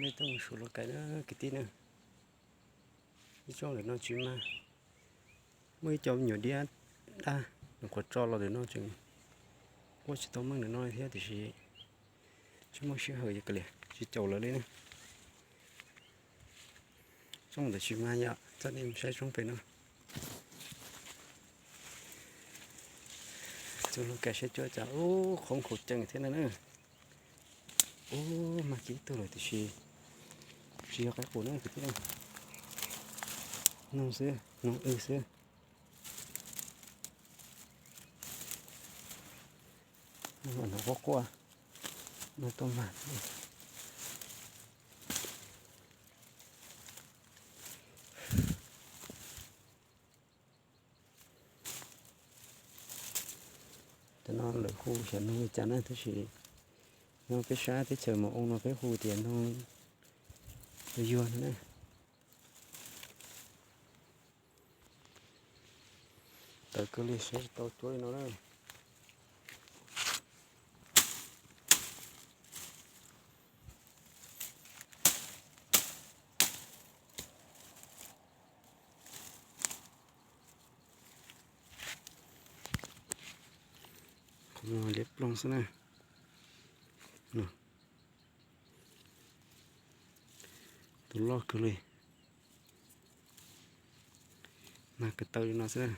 Tuaj mus su lauj kaim na kwv tij na. Ib tsob ntawm no tsis mag, muaj ib co me nyuam diab dab nws qhuav tso los ntawm no tseem quaj tsis tau meej ntawm no thiab tiam sis tsis muaj sij hawm yog kav liam tsis caum lawv li na. Tsob ntawm tsis mag yom, txoj nej saib tsob pem no. Txug lauj kaim saib cuab cas ub qhov khaum cees thiab no na. Ub mag kiag ib tug lawm tiam sis tsis yog qaib qus na kwv tij, noog xwb, noog w xwb. Noog quaj quaj, noog tuaj mag. Cov no lawv hu xyov noog li cas na tab sis nyob peb sab teb chaws Mus Oo no peb hu tias noog yuag no na. Tawv kawg li saib tsis tau cuab li no na. Qhov no liab ploog xwb na. Tus loj kawg li. Mag ko taw li no xwb na.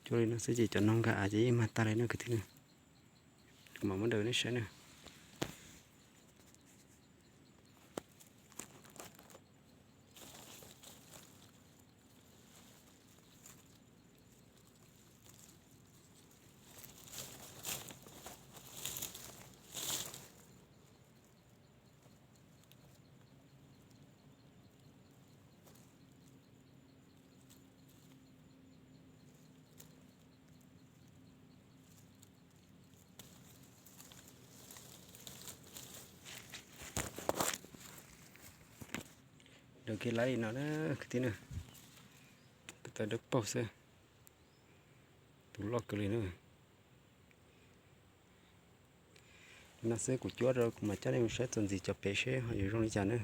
Cuab li no xwb ces cov noog nkag av ces yeej mag tag li na kwv tij na. Kuv mam muab daws nej saib na. Daws kiag laib li no na kwv tij na. Ko taw dawb paug xwb. Tus loj kawg li na. Li no xwb kuv cuab rau kuv mam coj nej mus saib txuas ntxiv cov pem seb ho yuav zoo li cas na.